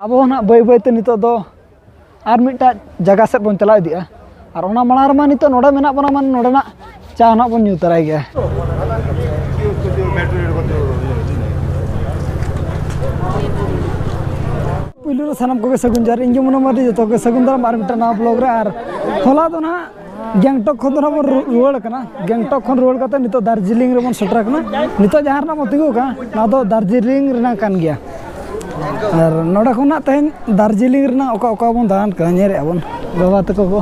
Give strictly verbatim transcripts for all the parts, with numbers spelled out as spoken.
ᱟᱵᱚ ᱦᱚᱸ ᱱᱟᱦᱟᱜ ᱵᱟᱹᱭ ᱵᱟᱹᱭ ᱛᱮ ᱱᱤᱛᱚᱜ ᱫᱚ ᱟᱨ ᱢᱤᱫᱴᱟᱜ ᱡᱟᱭᱜᱟ ᱥᱮᱫ ᱵᱚᱱ ᱪᱟᱞᱟᱣ ᱤᱫᱤᱜᱼᱟ᱾ ᱟᱨ ᱚᱱᱟ ᱢᱟᱲᱟᱝ ᱨᱮᱢᱟ ᱱᱤᱛᱚᱜ ᱱᱚᱰᱮ ᱢᱮᱱᱟᱜ ᱵᱚᱱᱟ, ᱢᱟᱱᱮ ᱱᱚᱰᱮᱱᱟᱜ ᱪᱟ ᱱᱟᱦᱟᱜ ᱵᱚᱱ ᱧᱩ ᱛᱟᱨᱟᱭ ᱜᱮᱭᱟ᱾ ᱯᱩᱭᱞᱩ ᱨᱮ ᱥᱟᱱᱟᱢ ᱠᱚᱜᱮ ᱥᱟᱹᱜᱩᱱ ᱡᱚᱦᱟᱨ᱾ ᱤᱧ ᱜᱮ ᱢᱚᱱᱳ ᱢᱟᱨᱰᱤ, ᱡᱚᱛᱚ ᱠᱚᱜᱮ ᱥᱟᱹᱜᱩᱱ ᱫᱟᱨᱟᱢ ᱟᱨ ᱢᱤᱫᱴᱟᱝ ᱱᱟᱣᱟ vlog ᱨᱮ᱾ ᱟᱨ ᱦᱚᱞᱟ ᱫᱚ ᱱᱟᱦᱟᱜ ᱜᱮᱝᱴᱚᱠ ᱠᱷᱚᱱ ᱫᱚ ᱱᱟᱦᱟᱜ ᱵᱚᱱ ᱨᱩ-, ᱨᱩᱣᱟᱹᱲ ᱠᱟᱱᱟ᱾ ᱜᱮᱝᱴᱚᱠ ᱠᱷᱚᱱ ᱨᱩᱣᱟᱹᱲ ᱠᱟᱛᱮ ᱱᱤᱛᱚᱜ ᱫᱟᱨᱡᱤᱞᱤᱝ ᱨᱮᱵᱚᱱ ᱥᱮᱴᱮᱨ ᱟᱠᱟᱱᱟ᱾ ᱱᱤᱛᱚᱜ ᱡᱟᱦᱟᱸ ᱨᱮᱱᱟᱜ ᱵᱚᱱ ᱛᱤᱸᱜᱩ ᱟᱠᱟᱱᱟ, ᱱᱚᱣᱟ ᱫᱚ ᱫᱟᱨᱡᱤᱞᱤᱝ ᱨᱮᱱᱟᱜ ᱠᱟᱱ ᱜᱮᱭᱟ᱾ ᱟᱨ ᱱᱚᱰᱮ ᱠᱷᱚᱱᱟᱜ ᱛᱮᱦᱮᱧ ᱫᱟᱨᱡᱤᱞᱤᱝ ᱨᱮᱱᱟᱜ ᱚᱠᱟ ᱚᱠᱟ ᱵᱚᱱ ᱫᱟᱬᱟᱱ ᱠᱟᱱᱟ, ᱧᱮᱞᱮᱫᱼᱟ ᱵᱚᱱ ᱵᱟᱵᱟ ᱛᱟᱠᱚ ᱠᱚ᱾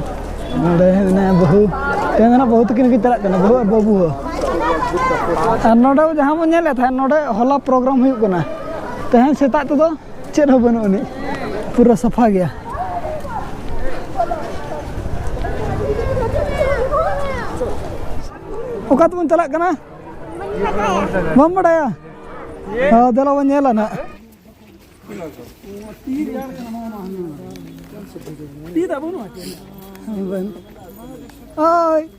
ᱱᱚᱰᱮ ᱢᱮᱱᱟᱭᱟ ᱵᱟᱹᱦᱩ, ᱛᱮᱦᱮᱧ ᱫᱚ ᱱᱟᱦᱟᱜ ᱵᱟᱹᱦᱩ ᱛᱟᱹᱠᱤᱱ ᱠᱤᱱ ᱪᱟᱞᱟᱜ ᱠᱟᱱᱟ, ᱵᱟᱹᱦᱩ ᱟᱨ ᱵᱟᱹᱵᱩ ᱦᱚᱸ᱾ ᱟᱨ ᱱᱚᱰᱮ ᱡᱟᱦᱟᱸ ᱵᱚᱱ ᱧᱮᱞᱮᱫ ᱛᱟᱦᱮᱸᱫ, ᱱᱚᱰᱮ ᱦᱚᱞᱟ program ᱦᱩᱭᱩᱜ ᱠᱟᱱᱟ, ᱛᱮᱦᱮᱧ ᱥᱮᱛᱟᱜ ᱛᱮᱫᱚ ᱪᱮᱫ ᱦᱚᱸ ᱵᱟᱹᱱᱩᱜ ᱟᱹᱱᱤᱡ, ᱯᱩᱨᱟᱹ ᱥᱟᱯᱷᱟ ᱜᱮᱭᱟ᱾ ᱚᱠᱟ ᱛᱮᱵᱚᱱ ᱪᱟᱞᱟᱜ ᱠᱟᱱᱟ? ᱵᱟᱢ ᱵᱟᱰᱟᱭᱟ? ᱦᱮᱸ, ᱫᱮᱞᱟ ᱵᱚᱱ ᱧᱮᱞᱟ ᱱᱟᱦᱟᱜ᱾ ᱳᱭ᱾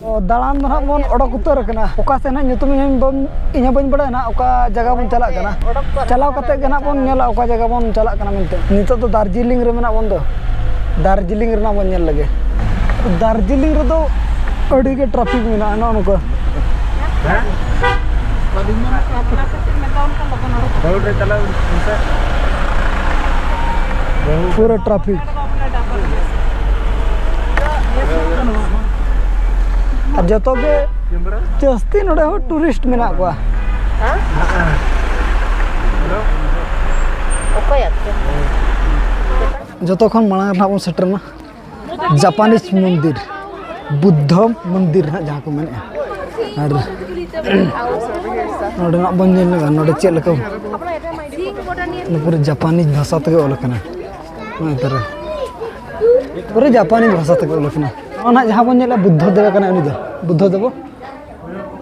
ᱚ, ᱫᱟᱬᱟᱱ ᱫᱚ ᱱᱟᱦᱟᱜ ᱵᱚᱱ ᱚᱰᱚᱠ ᱩᱛᱟᱹᱨ ᱟᱠᱟᱱᱟ᱾ ᱚᱠᱟ ᱥᱮᱫ ᱱᱟᱦᱟᱜ ᱧᱩᱛᱩᱢ ᱤᱧ ᱦᱚᱸ ᱵᱟᱹᱧ, ᱤᱧ ᱦᱚᱸ ᱵᱟᱹᱧ ᱵᱟᱲᱟᱭᱟ ᱱᱟᱦᱟᱜ, ᱚᱠᱟ ᱡᱟᱭᱜᱟ ᱵᱚᱱ ᱪᱟᱞᱟᱜ ᱠᱟᱱᱟ᱾ ᱪᱟᱞᱟᱣ ᱠᱟᱛᱮ ᱜᱮ ᱱᱟᱦᱟᱜ ᱵᱚᱱ ᱧᱮᱞᱟ ᱚᱠᱟ ᱡᱟᱭᱜᱟ ᱵᱚᱱ ᱪᱟᱞᱟᱜ ᱠᱟᱱᱟ ᱢᱮᱱᱛᱮ᱾ ᱱᱤᱛᱚᱜ ᱫᱚ ᱫᱟᱨᱡᱤᱞᱤᱝ ᱨᱮ ᱢᱮᱱᱟᱜ ᱵᱚᱱ ᱫᱚ, ᱫᱟᱨᱡᱤᱞᱤᱝ ᱨᱮᱱᱟᱜ ᱵᱚᱱ ᱧᱮᱞ ᱞᱮᱜᱮ᱾ ᱫᱟᱨᱡᱤᱞᱤᱝ ᱨᱮᱫᱚ ᱟᱹᱰᱤ ᱜᱮ traffic ᱢᱮᱱᱟᱜᱼᱟ ᱱᱚᱜᱼᱚ ᱱᱚᱝᱠᱟ᱾ ᱯᱩᱨᱟᱹ traffic᱾ ᱟᱨ ᱡᱚᱛᱚ ᱜᱮ ᱡᱟᱹᱥᱛᱤ ᱱᱚᱰᱮ ᱦᱚᱸ tourist ᱢᱮᱱᱟᱜ ᱠᱚᱣᱟ᱾ ᱚᱠᱚᱭᱟᱜ? ᱡᱚᱛᱚ ᱠᱷᱚᱱ ᱢᱟᱲᱟᱝ ᱨᱮ ᱱᱟᱦᱟᱜ ᱵᱚᱱ ᱥᱮᱴᱮᱨ ᱮᱱᱟ ᱡᱟᱯᱟᱱᱤᱡᱽ ᱢᱚᱱᱫᱤᱨ, ᱵᱩᱫᱽᱫᱷᱚ ᱢᱚᱱᱫᱤᱨ ᱱᱟᱦᱟᱜ ᱡᱟᱦᱟᱸ ᱠᱚ ᱢᱮᱱᱮᱫᱼᱟ᱾ ᱟᱨ ᱱᱚᱰᱮᱱᱟᱜ ᱵᱚᱱ ᱧᱮᱞ ᱧᱚᱜᱟ, ᱱᱚᱰᱮ ᱪᱮᱫ ᱞᱮᱠᱟ ᱯᱩᱨᱟᱹ ᱡᱟᱯᱟᱱᱤᱡᱽ ᱵᱷᱟᱥᱟ ᱛᱮᱜᱮ ᱚᱞ ᱟᱠᱟᱱᱟ᱾ ᱱᱚᱜᱼᱚᱭ ᱛᱟᱨᱟ᱾ ᱯᱩᱨᱟᱹ ᱡᱟᱯᱟᱱᱤ ᱵᱷᱟᱥᱟ ᱛᱮᱠᱚ ᱚᱞ ᱟᱠᱟᱱᱟ᱾ ᱱᱚᱣᱟ ᱱᱟᱦᱟᱜ ᱡᱟᱦᱟᱸ ᱵᱚᱱ ᱧᱮᱞᱟ, ᱵᱩᱫᱽᱫᱷᱚ ᱫᱮᱵ ᱠᱟᱱᱟᱭ ᱩᱱᱤ ᱫᱚ, ᱵᱩᱫᱽᱫᱷᱚ ᱫᱮᱵᱚ᱾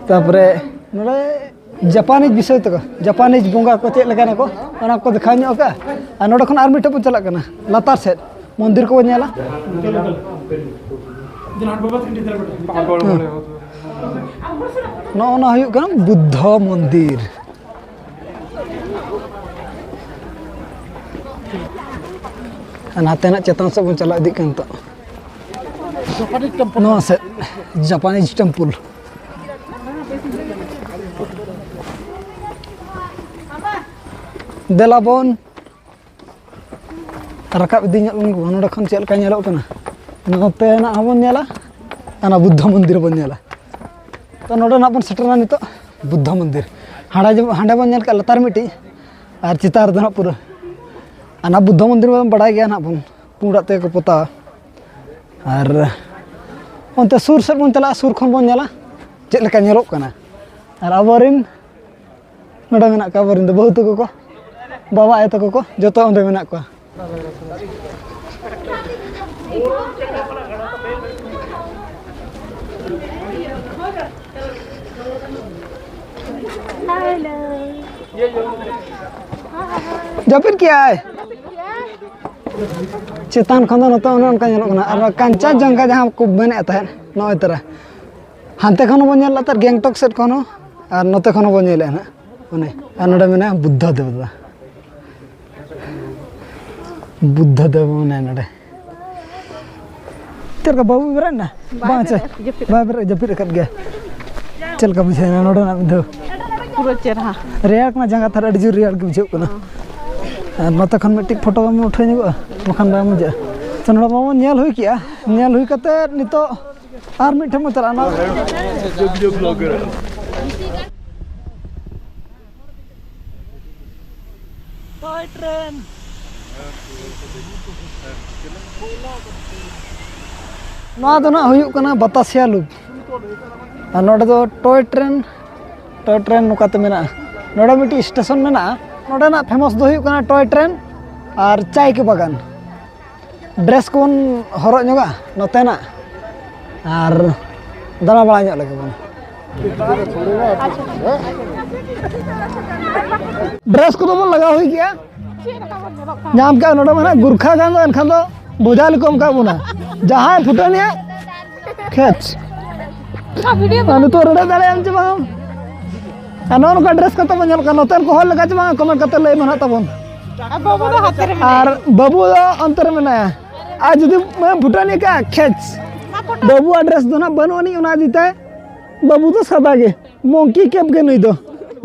ᱛᱟᱨᱯᱚᱨᱮ ᱱᱚᱰᱮ ᱡᱟᱯᱟᱱᱤᱡᱽ ᱵᱤᱥᱚᱭ ᱛᱮᱠᱚ, ᱡᱟᱯᱟᱱᱤᱡᱽ ᱵᱚᱸᱜᱟ ᱠᱚ ᱪᱮᱫ ᱞᱮᱠᱟᱱᱟ ᱠᱚ, ᱚᱱᱟ ᱠᱚ ᱫᱮᱠᱷᱟᱣ ᱧᱚᱜ ᱠᱟᱜᱼᱟ᱾ ᱟᱨ ᱱᱚᱰᱮ ᱠᱷᱚᱱ ᱟᱨ ᱢᱤᱫᱴᱷᱮᱱ ᱵᱚᱱ ᱪᱟᱞᱟᱜ ᱠᱟᱱᱟ, ᱞᱟᱛᱟᱨ ᱥᱮᱫ ᱢᱚᱱᱫᱤᱨ ᱠᱚᱵᱚᱱ ᱧᱮᱞᱟ᱾ ᱦᱮᱸ᱾ ᱱᱚᱜᱼᱚ ᱱᱟ ᱦᱩᱭᱩᱜ ᱠᱟᱱᱟ ᱵᱩᱫᱽᱫᱷᱚ ᱢᱚᱱᱫᱤᱨ᱾ ᱟᱨ ᱱᱟᱛᱮᱱᱟᱜ ᱪᱮᱛᱟᱱ ᱥᱮᱫ ᱵᱚᱱ ᱪᱟᱞᱟᱣ ᱤᱫᱤᱜ ᱠᱟᱱᱟ ᱱᱤᱛᱚᱜ᱾ ᱱᱚᱣᱟ ᱥᱮᱫ, ᱡᱟᱯᱟᱱᱤᱡᱽ ᱴᱮᱢᱯᱩᱞ᱾ ᱫᱮᱞᱟ ᱵᱚᱱ ᱨᱟᱠᱟᱵ ᱤᱫᱤ ᱧᱚᱜ ᱞᱮᱱ ᱜᱮᱵᱚᱱ, ᱱᱚᱸᱰᱮ ᱠᱷᱚᱱ ᱪᱮᱫ ᱞᱮᱠᱟ ᱧᱮᱞᱚᱜ ᱠᱟᱱᱟ᱾ ᱱᱚᱛᱮᱱᱟᱜ ᱦᱚᱸᱵᱚᱱ ᱧᱮᱞᱟ, ᱚᱱᱟ ᱵᱩᱫᱽᱫᱷᱚ ᱢᱚᱱᱫᱤᱨ ᱵᱚᱱ ᱧᱮᱞᱟ᱾ ᱛᱚ, ᱱᱚᱸᱰᱮ ᱱᱟᱜ ᱵᱚᱱ ᱥᱮᱴᱮᱨᱱᱟ ᱱᱤᱛᱚᱜ, ᱵᱩᱫᱽᱫᱷᱚ ᱢᱚᱱᱫᱤᱨ᱾ ᱦᱟᱸᱰᱮ ᱡᱮ-, ᱦᱟᱸᱰᱮ ᱵᱚᱱ ᱧᱮᱞ ᱠᱟᱜ ᱞᱟᱛᱟᱨ ᱢᱤᱫᱴᱤᱡ, ᱟᱨ ᱪᱮᱛᱟᱱ ᱨᱮᱫᱚ ᱱᱟᱜ ᱯᱩᱨᱟᱹ ᱚᱱᱟ ᱵᱩᱫᱽᱫᱷᱚ ᱢᱚᱱᱫᱤᱨ ᱢᱟᱵᱚᱱ ᱵᱟᱲᱟᱭ ᱜᱮᱭᱟ ᱱᱟᱜ ᱵᱚᱱ, ᱯᱩᱸᱰᱟᱜ ᱛᱮᱜᱮ ᱠᱚ ᱯᱚᱛᱟᱣᱟ᱾ ᱟᱨ ᱚᱱᱛᱮ ᱥᱩᱨ ᱥᱮᱫ ᱵᱚᱱ ᱪᱟᱞᱟᱜᱼᱟ, ᱥᱩᱨ ᱠᱷᱚᱱ ᱵᱚᱱ ᱧᱮᱞᱟ ᱪᱮᱫ ᱞᱮᱠᱟ ᱧᱮᱞᱚᱜ ᱠᱟᱱᱟ᱾ ᱟᱨ ᱟᱵᱚᱨᱮᱱ ᱱᱚᱰᱮ ᱢᱮᱱᱟᱜ ᱠᱚᱣᱟ ᱟᱵᱚᱨᱮᱱ ᱫᱚ ᱵᱟᱹᱦᱩ ᱛᱟᱠᱚ ᱠᱚ, ᱵᱟᱵᱟ ᱟᱭᱳ ᱛᱟᱠᱚ ᱠᱚ, ᱡᱚᱛᱚ ᱚᱸᱰᱮ ᱢᱮᱱᱟᱜ ᱠᱚᱣᱟ᱾ ᱡᱟᱹᱯᱤᱫ ᱠᱮᱜᱼᱟᱭ᱾ ᱪᱮᱛᱟᱱ ᱠᱷᱚᱱ ᱫᱚ ᱱᱚᱛᱮ ᱚᱱᱮ ᱚᱱᱠᱟ ᱧᱮᱞᱚᱜ ᱠᱟᱱᱟ, ᱟᱨ ᱠᱟᱧᱪᱟᱱᱡᱚᱝᱜᱷᱟ ᱡᱟᱦᱟᱸ ᱠᱚ ᱢᱮᱱᱮᱫ ᱛᱟᱦᱮᱸᱫ, ᱱᱚᱜᱼᱚᱭ ᱛᱟᱨᱟ ᱦᱟᱱᱛᱮ ᱠᱷᱚᱱ ᱦᱚᱸᱵᱚᱱ ᱧᱮᱞ ᱞᱮᱫ ᱛᱟᱦᱮᱸᱫ, ᱜᱮᱝᱴᱚᱠ ᱥᱮᱫ ᱠᱷᱚᱱ ᱦᱚᱸ, ᱟᱨ ᱱᱚᱛᱮ ᱠᱷᱚᱱ ᱦᱚᱸᱵᱚᱱ ᱧᱮᱞᱮᱫᱼᱟ ᱱᱟᱦᱟᱜ᱾ ᱚᱱᱮ, ᱟᱨ ᱱᱚᱰᱮ ᱢᱮᱱᱟᱜᱼᱟ ᱵᱩᱫᱽᱫᱷᱚ ᱫᱮᱵᱚᱛᱟ᱾ ᱵᱩᱫᱽᱫᱷᱚ ᱫᱮᱵᱚ ᱢᱮᱱᱟᱭᱟ ᱱᱚᱰᱮ᱾ ᱪᱮᱫ ᱞᱮᱠᱟ ᱵᱟᱹᱵᱩ ᱵᱮᱨᱮᱫ ᱮᱱᱟ? ᱵᱟᱭ ᱵᱟᱝ, ᱟᱪᱪᱷᱟ᱾ ᱵᱮᱨᱮᱫ, ᱡᱟᱹᱯᱤᱫ ᱵᱟᱭ ᱵᱮᱨᱮᱫ, ᱡᱟᱹᱯᱤᱫ ᱟᱠᱟᱫ ᱜᱮᱭᱟ᱾ ᱪᱮᱫ ᱞᱮᱠᱟ ᱵᱩᱡᱷᱟᱹᱣ ᱮᱱᱟ ᱱᱚᱰᱮᱱᱟᱜ ᱢᱤᱫ ᱫᱷᱟᱣ? ᱯᱩᱨᱟᱹ ᱪᱮᱨᱦᱟ᱾ ᱨᱮᱭᱟᱲ ᱠᱟᱱᱟ ᱡᱟᱸᱜᱟ ᱛᱷᱟᱨ, ᱟᱹᱰᱤ ᱡᱳᱨ ᱨᱮᱭᱟᱲ ᱜᱮ ᱵᱩᱡᱷᱟᱹᱜ ᱠᱟᱱᱟ᱾ ᱟᱨ ᱱᱚᱛᱮ ᱠᱷᱚᱱ ᱢᱤᱫᱴᱤᱡ ᱯᱷᱳᱴᱳ ᱵᱟᱢ ᱩᱴᱷᱟᱹᱣ ᱧᱚᱜᱚᱜᱼᱟ? ᱵᱟᱠᱷᱟᱱ ᱵᱟᱭ ᱢᱚᱡᱚᱜᱼᱟ᱾ ᱛᱚ, ᱱᱚᱰᱮ ᱢᱟᱵᱚᱱ ᱧᱮᱞ ᱦᱩᱭ ᱠᱮᱜᱼᱟ, ᱧᱮᱞ ᱦᱩᱭ ᱠᱟᱛᱮ ᱱᱤᱛᱚᱜ ᱟᱨ ᱢᱤᱫ ᱴᱷᱮᱱ ᱵᱚᱱ ᱪᱟᱞᱟᱜᱼᱟ᱾ ᱱᱚᱣᱟ ᱴᱚᱭ ᱴᱨᱮᱱ᱾ ᱱᱚᱣᱟ ᱫᱚ ᱱᱟᱜ ᱦᱩᱭᱩᱜ ᱠᱟᱱᱟ ᱵᱟᱛᱟᱥᱤᱭᱟ ᱞᱩᱯ᱾ ᱟᱨ ᱱᱚᱰᱮ ᱫᱚ ᱴᱚᱭ ᱴᱨᱮᱱ, ᱴᱚᱭ ᱴᱨᱮᱱ ᱱᱚᱝᱠᱟᱛᱮ ᱢᱮᱱᱟᱜᱼᱟ᱾ ᱱᱚᱰᱮ ᱢᱤᱫᱴᱤᱡ ᱥᱴᱮᱥᱚᱱ ᱢᱮᱱᱟᱜᱼᱟ᱾ ᱱᱚᱰᱮᱱᱟᱜ ᱯᱷᱮᱢᱟᱥ ᱫᱚ ᱦᱩᱭᱩᱜ ᱠᱟᱱᱟ ᱴᱚᱭ ᱴᱨᱮᱱ ᱟᱨ ᱪᱟᱭ ᱠᱮ ᱵᱟᱜᱟᱱ᱾ ᱰᱨᱮᱥ ᱠᱚᱵᱚᱱ ᱦᱚᱨᱚᱜ ᱧᱚᱜᱟ ᱱᱚᱛᱮᱱᱟᱜ, ᱟᱨ ᱫᱟᱬᱟ ᱵᱟᱲᱟ ᱧᱚᱜ ᱞᱮᱜᱮ ᱵᱚᱱ᱾ ᱰᱨᱮᱥ ᱠᱚᱫᱚ ᱵᱚᱱ ᱞᱟᱜᱟᱣ ᱦᱩᱭ ᱠᱮᱜᱼᱟ, ᱧᱟᱢ ᱠᱮᱜᱼᱟ᱾ ᱱᱚᱰᱮ ᱢᱟ ᱱᱟᱜ ᱜᱩᱨᱠᱷᱟ ᱜᱟᱱ ᱫᱚ ᱮᱱᱠᱷᱟᱱ ᱫᱚ ᱵᱚᱡᱷᱟ ᱞᱮᱠᱚ ᱮᱢ ᱠᱟᱜ ᱵᱚᱱᱟ, ᱡᱟᱦᱟᱸᱭ ᱯᱷᱩᱴᱟᱹᱱᱤᱭᱟ ᱠᱷᱮᱪ᱾ ᱟᱨ ᱱᱤᱛᱚᱜ ᱨᱮᱲᱮ ᱫᱟᱲᱮᱭᱟᱜ ᱟᱢ ᱪᱮ ᱵᱟᱝ? ᱟᱨ ᱱᱚᱜᱼᱚ ᱱᱚᱝᱠᱟ ᱰᱨᱮᱥ ᱠᱟᱛᱮ ᱵᱚᱱ ᱧᱮᱞ ᱠᱟᱱᱟ, ᱱᱚᱛᱮᱱ ᱠᱚ ᱦᱚᱲ ᱞᱮᱠᱟ ᱪᱮ ᱵᱟᱝ, ᱠᱚᱢᱮᱱᱴ ᱠᱟᱛᱮ ᱞᱟᱹᱭ ᱢᱮ ᱱᱟᱜ ᱛᱟᱵᱚᱱ᱾ ᱟᱨ ᱵᱟᱹᱵᱩ ᱫᱚ ᱦᱟᱛᱮ ᱨᱮ ᱢᱮᱱᱟᱭᱟ᱾ ᱟᱨ ᱵᱟᱹᱵᱩ ᱫᱚ ᱚᱱᱛᱮ ᱨᱮ ᱢᱮᱱᱟᱭᱟ᱾ ᱟᱨ ᱡᱩᱫᱤ ᱢᱟᱱᱮ ᱵᱷᱩᱴᱟᱹᱱᱤ ᱠᱟ ᱠᱷᱮᱪ, ᱵᱟᱹᱵᱩᱣᱟᱜ ᱰᱨᱮᱥ ᱫᱚ ᱱᱟᱜ ᱵᱟᱹᱱᱩᱜ ᱟᱹᱱᱤᱡ, ᱚᱱᱟ ᱤᱫᱤ ᱛᱮ ᱵᱟᱹᱵᱩ ᱫᱚ ᱥᱟᱫᱟ ᱜᱮ, ᱢᱚᱝᱠᱤ ᱠᱮᱯ ᱜᱮ ᱱᱩᱭ ᱫᱚ᱾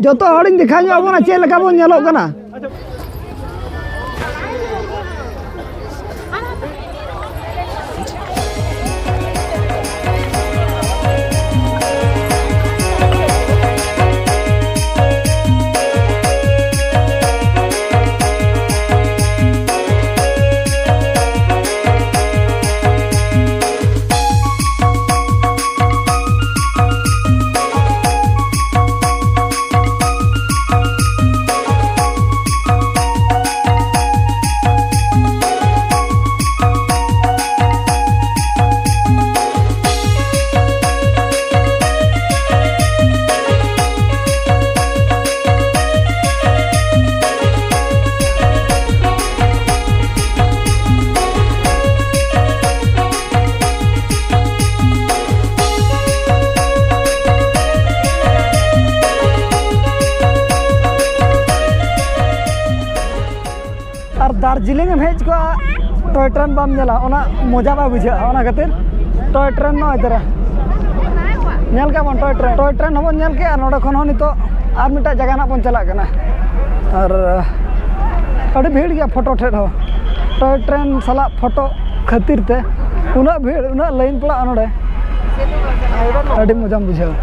ᱡᱚᱛᱚ ᱦᱚᱲᱤᱧ ᱫᱮᱠᱷᱟᱣ ᱧᱚᱜ ᱟᱵᱚᱱᱟ ᱪᱮᱫ ᱞᱮᱠᱟ ᱵᱚᱱ ᱧᱮᱞᱚᱜ ᱠᱟᱱᱟ᱾ ᱟᱨ ᱫᱟᱨᱡᱤᱞᱤᱝ ᱮᱢ ᱦᱮᱡ ᱠᱚᱜᱼᱟ, ᱴᱚᱭ ᱴᱨᱮᱱ ᱵᱟᱢ ᱧᱮᱞᱟ, ᱚᱱᱟ ᱢᱚᱡᱟ ᱵᱟᱭ ᱵᱩᱡᱷᱟᱹᱜᱼᱟ᱾ ᱚᱱᱟ ᱠᱷᱟᱹᱛᱤᱨ ᱴᱚᱭ ᱴᱨᱮᱱ ᱱᱚᱜᱼᱚᱭ ᱛᱚᱨᱟ ᱧᱮᱞ ᱠᱮᱫ ᱵᱚᱱ ᱴᱚᱭ ᱴᱨᱮᱱ, ᱴᱚᱭ ᱴᱨᱮᱱ ᱦᱚᱸᱵᱚᱱ ᱧᱮᱞ ᱠᱮᱫᱼᱟ᱾ ᱱᱚᱰᱮ ᱠᱷᱚᱱ ᱦᱚᱸ ᱱᱤᱛᱚᱜ ᱟᱨ ᱢᱤᱫᱴᱟᱝ ᱡᱟᱭᱜᱟ ᱱᱟᱜ ᱵᱚᱱ ᱪᱟᱞᱟᱜ ᱠᱟᱱᱟ᱾ ᱟᱨ ᱟᱹᱰᱤ ᱵᱷᱤᱲ ᱜᱮᱭᱟ ᱯᱷᱳᱴᱳ ᱴᱷᱮᱡ ᱦᱚᱸ, ᱴᱚᱭ ᱴᱨᱮᱱ ᱥᱟᱞᱟᱜ ᱯᱷᱳᱴᱳ ᱠᱷᱟᱹᱛᱤᱨ ᱛᱮ ᱩᱱᱟᱹᱜ ᱵᱷᱤᱲ, ᱩᱱᱟᱹᱜ ᱞᱟᱭᱤᱱ ᱯᱟᱲᱟᱜᱼᱟ ᱱᱚᱰᱮ, ᱟᱹᱰᱤ ᱢᱚᱡᱟᱢ ᱵᱩᱡᱷᱟᱹᱣᱟ᱾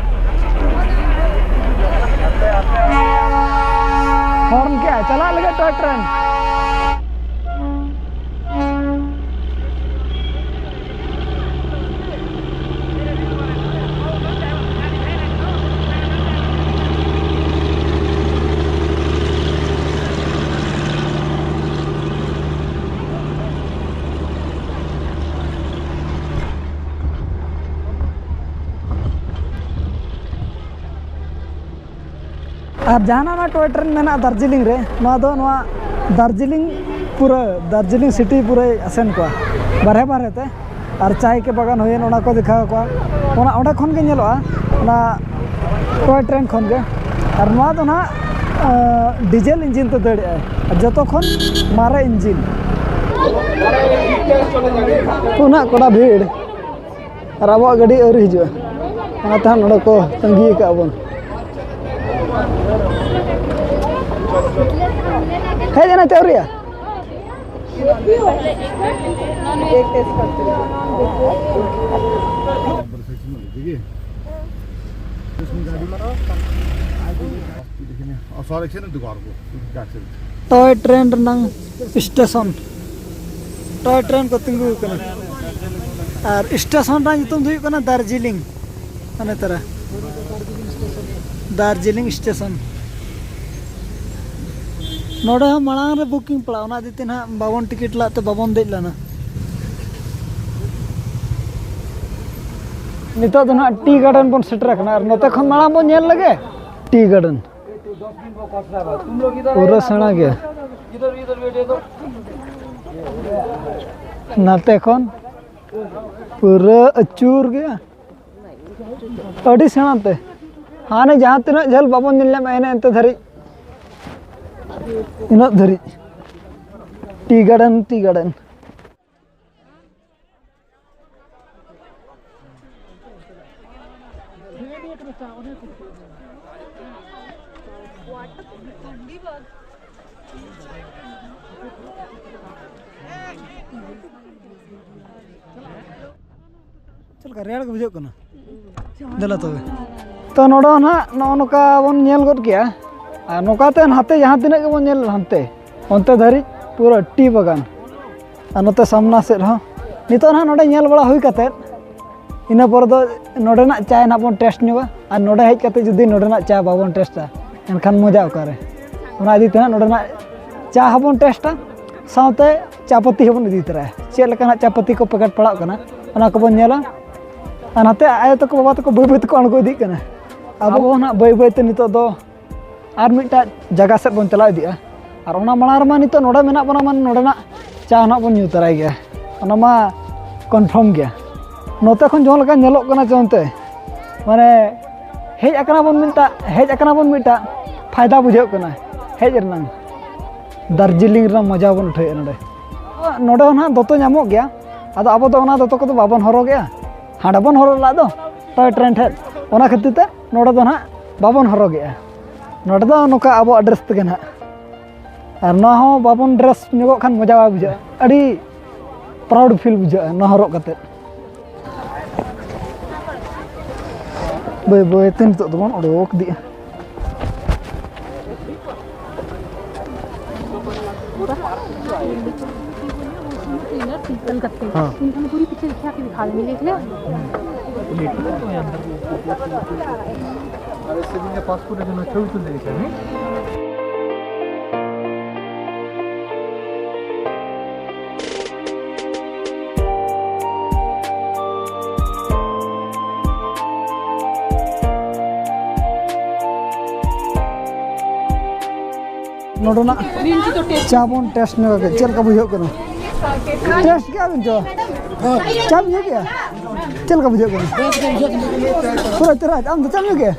ᱦᱚᱨᱱ ᱠᱮᱜᱼᱟᱭ, ᱪᱟᱞᱟᱜ ᱞᱟᱹᱜᱤᱫ ᱴᱚᱭ ᱴᱨᱮᱱ᱾ ᱟᱨ ᱡᱟᱦᱟᱱᱟᱜ ᱚᱱᱟ ᱴᱚᱭ ᱴᱨᱮᱱ ᱢᱮᱱᱟᱜᱼᱟ ᱫᱟᱨᱡᱤᱞᱤᱝ ᱨᱮ, ᱱᱚᱣᱟ ᱫᱚ ᱱᱚᱣᱟ ᱫᱟᱨᱡᱤᱞᱤᱝ ᱯᱩᱨᱟᱹ, ᱫᱟᱨᱡᱤᱞᱤᱝ ᱥᱤᱴᱤ ᱯᱩᱨᱟᱹᱭ ᱟᱥᱮᱱ ᱠᱚᱣᱟ ᱵᱟᱨᱦᱮ ᱵᱟᱨᱦᱮ ᱛᱮ᱾ ᱟᱨ ᱪᱟᱭ ᱠᱮ ᱵᱟᱜᱟᱱ ᱦᱩᱭᱮᱱ, ᱚᱱᱟ ᱠᱚ ᱫᱮᱠᱷᱟᱣ ᱠᱚᱣᱟ᱾ ᱚᱱᱟ ᱚᱸᱰᱮ ᱠᱷᱚᱱ ᱜᱮ ᱧᱮᱞᱚᱜᱼᱟ, ᱚᱱᱟ ᱴᱚᱭ ᱴᱨᱮᱱ ᱠᱷᱚᱱ ᱜᱮ᱾ ᱟᱨ ᱱᱚᱣᱟ ᱫᱚ ᱱᱟᱦᱟᱜ ᱰᱤᱡᱮᱞ ᱤᱧᱡᱤᱱ ᱛᱮ ᱫᱟᱹᱲᱮᱜᱼᱟᱭ, ᱟᱨ ᱡᱚᱛᱚ ᱠᱷᱚᱱ ᱢᱟᱨᱮ ᱤᱧᱡᱤᱱ᱾ ᱩᱱᱟᱹᱜ ᱠᱚᱲᱟ ᱵᱷᱤᱲ, ᱟᱨ ᱟᱵᱚᱣᱟᱜ ᱜᱟᱹᱰᱤ ᱟᱹᱣᱨᱤ ᱦᱤᱡᱩᱜᱼᱟ, ᱚᱱᱟᱛᱮ ᱦᱟᱸᱜ ᱱᱚᱰᱮ ᱠᱚ ᱛᱟᱺᱜᱤ ᱟᱠᱟᱫ ᱵᱚᱱ᱾ ᱦᱮᱡ ᱮᱱᱟ ᱪᱮ ᱟᱹᱣᱨᱤᱭᱟ? ᱴᱚᱭ ᱴᱨᱮᱱ ᱨᱮᱱᱟᱝ ᱥᱴᱮᱥᱚᱱ, ᱴᱚᱭ ᱴᱨᱮᱱ ᱠᱚ ᱛᱤᱸᱜᱩ ᱟᱠᱟᱱᱟ᱾ ᱟᱨ ᱥᱴᱮᱥᱚᱱ ᱨᱮᱱᱟᱜ ᱧᱩᱛᱩᱢ ᱫᱚ ᱦᱩᱭᱩᱜ ᱠᱟᱱᱟ ᱫᱟᱨᱡᱤᱞᱤᱝ᱾ ᱦᱟᱱᱮ ᱛᱟᱨᱟ ᱫᱟᱨᱡᱤᱞᱤᱝ ᱥᱴᱮᱥᱚᱱ᱾ ᱱᱚᱰᱮ ᱦᱚᱸ ᱢᱟᱲᱟᱝ ᱨᱮ ᱵᱩᱠᱤᱝ ᱯᱟᱲᱟᱜᱼᱟ, ᱚᱱᱟ ᱤᱫᱤ ᱛᱮ ᱱᱟᱦᱟᱜ ᱵᱟᱵᱚᱱ ᱴᱤᱠᱤᱴ ᱞᱟᱜ ᱛᱮ ᱵᱟᱵᱚᱱ ᱫᱮᱡ ᱞᱮᱱᱟ᱾ ᱱᱤᱛᱚᱜ ᱫᱚ ᱱᱟᱦᱟᱜ ᱴᱤ ᱜᱟᱨᱰᱮᱱ ᱵᱚᱱ ᱥᱮᱴᱮᱨ ᱟᱠᱟᱱᱟ, ᱟᱨ ᱱᱚᱛᱮ ᱠᱷᱚᱱ ᱢᱟᱲᱟᱝ ᱵᱚᱱ ᱧᱮᱞ ᱞᱮᱜᱮ ᱴᱤ ᱜᱟᱨᱰᱮᱱ᱾ ᱯᱩᱨᱟᱹ ᱥᱮᱬᱟ ᱜᱮᱭᱟ᱾ ᱱᱟᱛᱮ ᱠᱷᱚᱱ ᱯᱩᱨᱟᱹ ᱟᱹᱪᱩᱨ ᱜᱮᱭᱟ᱾ ᱟᱹᱰᱤ ᱥᱮᱬᱟ ᱛᱮ᱾ ᱦᱟᱱᱮ ᱡᱟᱦᱟᱸ ᱛᱤᱱᱟᱹᱜ ᱡᱷᱟᱹᱞ ᱵᱟᱵᱚᱱ ᱧᱮᱞ ᱧᱟᱢᱟ, ᱮᱱᱮ ᱮᱱᱛᱮ ᱫᱷᱟᱹᱨᱤᱡ, ᱤᱱᱟᱹᱜ ᱫᱷᱟᱹᱨᱤᱡ ᱴᱤ ᱜᱟᱨᱰᱮᱱ, ᱴᱤ ᱜᱟᱨᱰᱮᱱ᱾ ᱪᱮᱫ ᱞᱮᱠᱟ ᱨᱮᱭᱟᱲ ᱜᱮ ᱵᱩᱡᱷᱟᱹᱜ ᱠᱟᱱᱟ? ᱫᱮᱞᱟ ᱛᱚᱵᱮ᱾ ᱛᱚ, ᱱᱚᱰᱮ ᱦᱚᱸ ᱱᱟᱦᱟᱜ ᱱᱚᱜᱼᱚ ᱱᱚᱝᱠᱟ ᱵᱚᱱ ᱧᱮᱞ ᱜᱚᱫ ᱠᱮᱜᱼᱟ᱾ ᱟᱨ ᱱᱚᱝᱠᱟ ᱛᱮ ᱦᱟᱱᱛᱮ ᱡᱟᱦᱟᱸ ᱛᱤᱱᱟᱹᱜ ᱜᱮᱵᱚᱱ ᱧᱮᱞ, ᱦᱟᱱᱛᱮ ᱚᱱᱛᱮ ᱫᱷᱟᱹᱨᱤᱡ ᱯᱩᱨᱟᱹ ᱴᱤ ᱵᱟᱜᱟᱱ᱾ ᱟᱨ ᱱᱚᱛᱮ ᱥᱟᱢᱱᱟ ᱥᱮᱫ ᱦᱚᱸ ᱱᱤᱛᱚᱜ ᱱᱟᱦᱟᱜ ᱱᱚᱰᱮ ᱧᱮᱞ ᱵᱟᱲᱟ ᱦᱩᱭ ᱠᱟᱛᱮᱫ, ᱤᱱᱟᱹ ᱯᱚᱨᱮ ᱫᱚ ᱱᱚᱰᱮᱱᱟᱜ ᱪᱟ ᱱᱟᱦᱟᱜ ᱵᱚᱱ ᱴᱮᱥᱴ ᱧᱚᱜᱟ᱾ ᱟᱨ ᱱᱚᱰᱮ ᱦᱮᱡ ᱠᱟᱛᱮᱫ ᱡᱩᱫᱤ ᱱᱚᱰᱮᱱᱟᱜ ᱪᱟ ᱵᱟᱵᱚᱱ ᱴᱮᱥᱴᱟ, ᱮᱱᱠᱷᱟᱱ ᱢᱚᱡᱟ ᱚᱠᱟᱨᱮ? ᱚᱱᱟ ᱤᱫᱤ ᱛᱮ ᱱᱟᱦᱟᱜ ᱱᱚᱰᱮᱱᱟᱜ ᱪᱟ ᱦᱚᱸᱵᱚᱱ ᱴᱮᱥᱴᱟ, ᱥᱟᱶᱛᱮ ᱪᱟ ᱯᱟᱹᱛᱤ ᱦᱚᱸᱵᱚᱱ ᱤᱫᱤ ᱛᱚᱨᱟᱭᱟ᱾ ᱪᱮᱫ ᱞᱮᱠᱟᱱᱟᱜ ᱪᱟ ᱯᱟᱹᱛᱤ ᱠᱚ ᱯᱮᱠᱮᱴ ᱯᱟᱲᱟᱜ ᱠᱟᱱᱟ, ᱚᱱᱟ ᱠᱚᱵᱚᱱ ᱧᱮᱞᱟ᱾ ᱟᱨ ᱱᱟᱛᱮ ᱟᱭᱳ ᱛᱟᱠᱚ, ᱵᱟᱵᱟ ᱛᱟᱠᱚ ᱵᱟᱹᱭ ᱵᱟᱹᱭ ᱛᱮᱠᱚ ᱟᱬᱜᱚ ᱤᱫᱤᱜ ᱠᱟᱱᱟ᱾ ᱟᱵᱚ ᱦᱚᱸ ᱱᱟᱦᱟᱜ ᱵᱟᱹᱭ ᱵᱟᱹᱭ ᱛᱮ ᱱᱤᱛᱚᱜ ᱫᱚ ᱟᱨ ᱢᱤᱫᱴᱟᱜ ᱡᱟᱭᱜᱟ ᱥᱮᱫ ᱵᱚᱱ ᱪᱟᱞᱟᱣ ᱤᱫᱤᱜᱼᱟ᱾ ᱟᱨ ᱚᱱᱟ ᱢᱟᱲᱟᱝ ᱨᱮᱢᱟ ᱱᱤᱛᱚᱜ ᱱᱚᱰᱮ ᱢᱮᱱᱟᱜ ᱵᱚᱱᱟ, ᱢᱟᱱᱮ ᱱᱚᱰᱮᱱᱟᱜ ᱪᱟ ᱱᱟᱦᱟᱜ ᱵᱚᱱ ᱧᱩ ᱛᱚᱨᱟᱭ ᱜᱮᱭᱟ, ᱚᱱᱟ ᱢᱟ ᱠᱚᱱᱯᱷᱟᱨᱢ ᱜᱮᱭᱟ᱾ ᱱᱚᱛᱮ ᱠᱷᱚᱱ ᱡᱚᱦᱚᱸ ᱞᱮᱠᱟ ᱧᱮᱞᱚᱜ ᱠᱟᱱᱟ ᱪᱮ ᱚᱱᱛᱮ, ᱢᱟᱱᱮ ᱦᱮᱡ ᱟᱠᱟᱱᱟ ᱵᱚᱱ ᱢᱤᱫᱴᱟᱜ, ᱦᱮᱡ ᱟᱠᱟᱱᱟ ᱵᱚᱱ ᱢᱤᱫᱴᱟᱜ ᱯᱷᱟᱭᱫᱟ ᱵᱩᱡᱷᱟᱹᱜ ᱠᱟᱱᱟ ᱦᱮᱡ ᱨᱮᱱᱟᱝ᱾ ᱫᱟᱨᱡᱤᱞᱤᱝ ᱨᱮᱱᱟᱜ ᱢᱚᱡᱟ ᱵᱚᱱ ᱩᱴᱷᱟᱹᱣᱮᱫᱼᱟ ᱱᱚᱰᱮ᱾ ᱱᱚᱰᱮ ᱦᱚᱸ ᱱᱟᱦᱟᱜ ᱫᱚᱛᱚ ᱧᱟᱢᱚᱜ ᱜᱮᱭᱟ, ᱟᱫᱚ ᱟᱵᱚ ᱫᱚ ᱚᱱᱟ ᱫᱚᱛᱚ ᱠᱚᱫᱚ ᱵᱟᱵᱚᱱ ᱦᱚᱨᱚᱜᱮᱜᱼᱟ᱾ ᱦᱟᱸᱰᱮ ᱵᱚᱱ ᱦᱚᱨᱚᱜ ᱞᱟᱜ ᱫᱚ ᱴᱚᱭ ᱴᱨᱮᱱ ᱴᱷᱮᱱ, ᱚᱱᱟ ᱠᱷᱟᱹᱛᱤᱨ ᱛᱮ ᱱᱚᱰᱮ ᱫᱚ ᱱᱟᱦᱟᱜ ᱵᱟᱵᱚᱱ ᱦᱚᱨᱚᱜᱮᱜᱼᱟ᱾ ᱱᱚᱰᱮ ᱫᱚ ᱱᱚᱝᱠᱟ ᱟᱵᱚᱣᱟᱜ ᱰᱨᱮᱥ ᱛᱮᱜᱮ ᱱᱟᱦᱟᱜ᱾ ᱟᱨ ᱱᱚᱣᱟ ᱦᱚᱸ ᱵᱟᱵᱚᱱ ᱰᱨᱮᱥ ᱧᱚᱜᱚᱜ ᱠᱷᱟᱱ ᱢᱚᱡᱟ ᱵᱟᱭ ᱵᱩᱡᱷᱟᱹᱜᱼᱟ, ᱟᱹᱰᱤ ᱯᱨᱟᱩᱰ ᱯᱷᱤᱞ ᱵᱩᱡᱷᱟᱹᱜᱼᱟ ᱱᱚᱣᱟ ᱦᱚᱨᱚᱜ ᱠᱟᱛᱮᱫ᱾ ᱵᱟᱹᱭ ᱵᱟᱹᱭ ᱛᱮ ᱱᱤᱛᱚᱜ ᱫᱚᱵᱚᱱ ᱩᱰᱩᱠ ᱤᱫᱤᱜᱼᱟ᱾ कलकत्ते। हाँ। उन्होंने पूरी पिक्चर दिखा के दिखा देंगे, देख ले। अरे, इससे भी पासपोर्ट है, जो मैं छवि तुल देंगे, छवि। ᱱᱚᱰᱮᱱᱟᱜ ᱪᱟ ᱵᱚᱱ ᱴᱮᱥᱴ ᱧᱚᱜᱟ, ᱪᱮᱫ ᱞᱮᱠᱟ ᱵᱩᱡᱷᱟᱹᱜ ᱠᱟᱱᱟ? ᱴᱮᱥᱴ ᱠᱮᱜᱼᱟ ᱵᱤᱱ ᱪᱟ? ᱪᱟᱢ ᱧᱩ ᱠᱮᱜᱼᱟ? ᱪᱮᱫ ᱞᱮᱠᱟ ᱵᱩᱡᱷᱟᱹᱜ ᱠᱟᱱᱟ? ᱯᱩᱨᱟᱹ ᱪᱮᱦᱨᱟ᱾ ᱟᱢ ᱫᱚ ᱪᱟᱢ ᱧᱩ ᱠᱮᱜᱼᱟ?